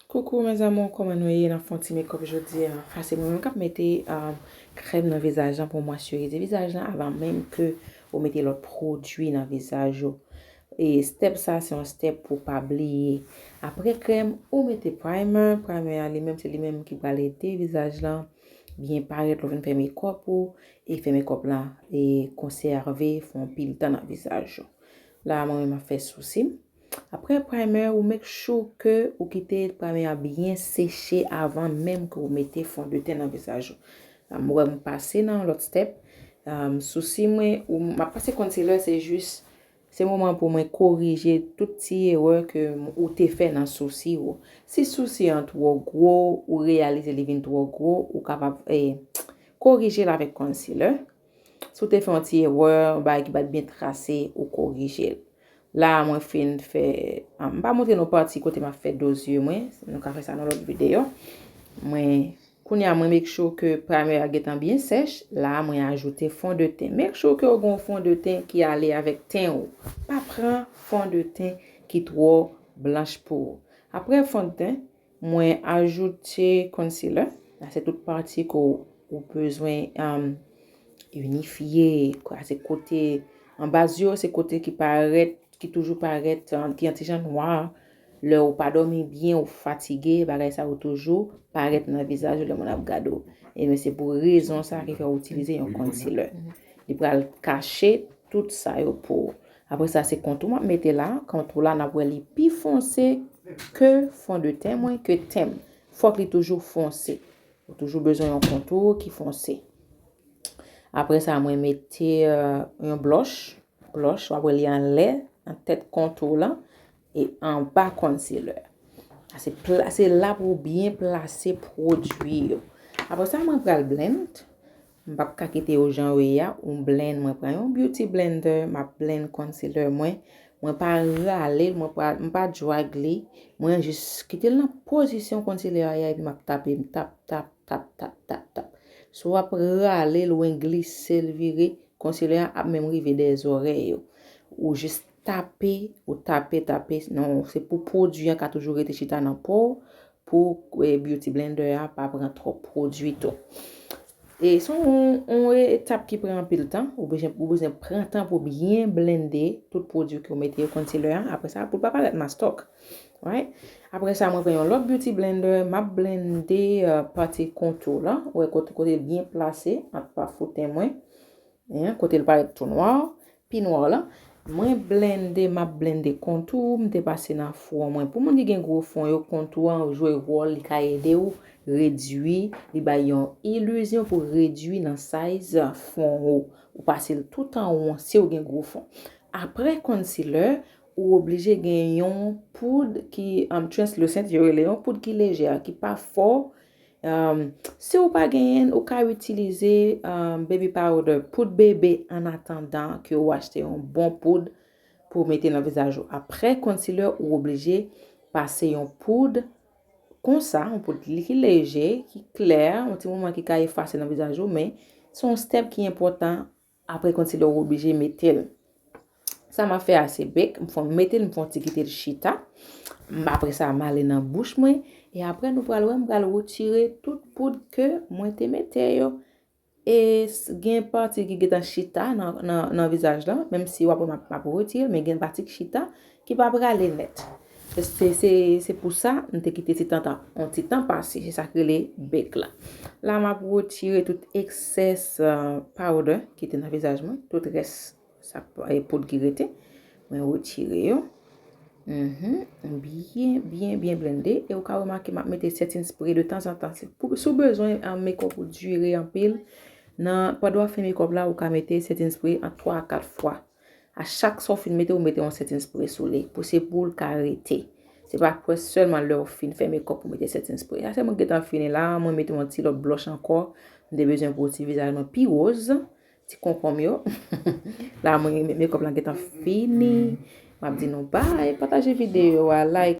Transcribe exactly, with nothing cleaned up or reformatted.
Koukou mes amours, kòman nou ye? N ap fè yon ti makeup jodi a. Sa se mwen menm k ap mete, um, krèm nan vizaj lan pou mwasyirize vizaj lan avan menm ke ou mete lòt pwodui nan vizaj ou. E step sa se yon step pou pa bliye. Apre krèm, ou mete primer. Primer a li menm, se li menm ki pral ede vizaj lan byen parèt lè w fin fè makeup ou, e fè makeup lan e konsève fè yon pil tan nan vizaj ou. La mwen menm m ap fè sousi m. Apre primer, ou make sure ke ou kite primer a byen seche avan menm ke ou mete fondeten nan vizaj ou. La m wè m pase nan lòt step. Um, sousi mwen, ou, m ap pase concealer, se jis, se moman pou mwen korije tout ti erè ke m, ou te fè nan sousi ou. Si sousi an twò gwo, ou reyalize li vin twò gwo, ou kapab, eh, korije l avèk concealer. Si w te fè yon ti erè, yon bagay ki pa t byen trase, ou korije l. La a mwen fin fè, ah, m pa montre nou pati kote m ap fè do zye mwen, nou ka fè sa nan lòt videyo. Mwen, kounye a mwen make sure ke primer a gentan byen sèch, la a mwen ajoute fondeten. Make sure ke w gen yon fondeten ki ale avèk ten ou. Pa pran fondeten ki twò blanch pou ou. Apre fondeten, mwen ajoute concealer. La se tout pati ke w, ou bezwen, um, inifye. Kwa, se kote anba zye w, se kote ki parèt, ki toujou parèt, um, ki yon ti jan nwa. Lè ou pa dòmi byen, ou fatige, bagay sa yo toujou parèt nan vizaj ou lè moun ap gade w. Ebyen, se pou rezon sa ki fè w itilize yon concealer. Li pral kache tout sa yo pou ou. Apre sa, se kontou m ap mete la. Kontou la, n ap wè li pi fonse ke fondeten mwen, ke ten m. Fòk li toujou fonse. Ou toujou bezwen yon kontou ki fonse. Apre sa, mwen mete, euh, yon blush. Blush, w ap wè li anlè, nan tèt kontou lan, e anba concealer. Se pla-, se la pou w byen plase pwodui yo. Apre sa, mwen pral blend. M p ap ka kite yo jan yo ye a, ou blend. Mwen pran yon beauty blender, m ap blend concealer mwen. Mwen pa rale l, mwen pa, m pa drag li. Mwen jis kite l nan pozisyon concealer a ye a, epi m ap tape, m tap, tap, tap, tap, tap, tap. Si w ap rale l, oubyen glise l, vire, concealer a ap menm rive dèyè zòrèy ou. Ou jis tape, ou tape, tape. Non, se pou pwodui an ka toujou rete chita nan po w, pou, eh, beauty blender a pa pran twòp pwodui tou. E se yon, yon etap ki pran anpil tan. Ou bezwen, ou bezwen pran tan pou byen blende tout pwodui ke w mete yo concealer an. Apre sa, pou l pa parèt mastòk. Right? Apre sa, mwen pran yon lòt beauty blender, m ap blende, euh, pati kontou lan. Ou wè kote, kote l byen plase ant pa fouten mwen. Hein, kote l parèt tou nwa, pi nwa la. Mwen blende, m ap blende kontou, m te pase nan fwon mwen. Pou moun ki gen gwo fwon yo, kontou an jwe wòl, li ka ede w redui, li bay yon ilizyon pou redui nan size fwon ou. Ou pase l tout anwon si w gen gwo fwon. Apre concealer, ou oblije gen yon poud ki, um, translucent, yo rele yon poud ki lejè, ki pa fò, Um, si w pa genyen l, ou ka itilize, um, baby powder, poud bebe, an atandan ke w achte yon bon poud pou w mete nan vizaj ou. Apre concealer, ou oblije pase yon poud konsa, yon poud li ki leje, ki klè, yon ti moman ki ka efase nan vizaj ou, men se yon step ki enpòtan. Apre concealer ou oblije mete l. Sa m ap fè a se bake, m fè, m mete l, m fè yon ti kite l chita. M, apre sa, m ale nan bouch mwen. E apre nou pral wè, m pral retire tout poud ke mwen te mete yo. E s-, gen pati ki gentan chita nan, nan, nan vizaj lan, menm si w ap wè m ap, m ap retire l, men gen pati ki chita ki pa prale nèt. Se, se, se pou sa, m te kite ti tan, tan, yon ti tan pase. Se sa k rele bake la. La, m ap retire tout excess, euh, powder ki te nan vizaj mwen, tout rès sa, e, poud ki rete. Mwen retire yo. Mhm. Byen, byen, byen blende. E ou ka remake m ap mete setting spray de tanzantan. Se pou, si w bezwen, euh, makeup ou dire anpil, nan, pandan w ap fè makeup la, ou ka mete setting spray an twa a kat fwa. A chak sa w fin mete, ou mete yon setting spray sou li. Pou se pou l ka rete. Se pa kwè sèlman lè w fin fè makeup ou mete setting spray. Sa se mwen gentan fini la, mwen mete yon ti lòt blush ankò. M te bezwen pou ti vizaj mwen pi woz. Ti konkonm yo. La, mwen, makeup lan gentan fini. M ap di nou bye, pataje videyo a, like,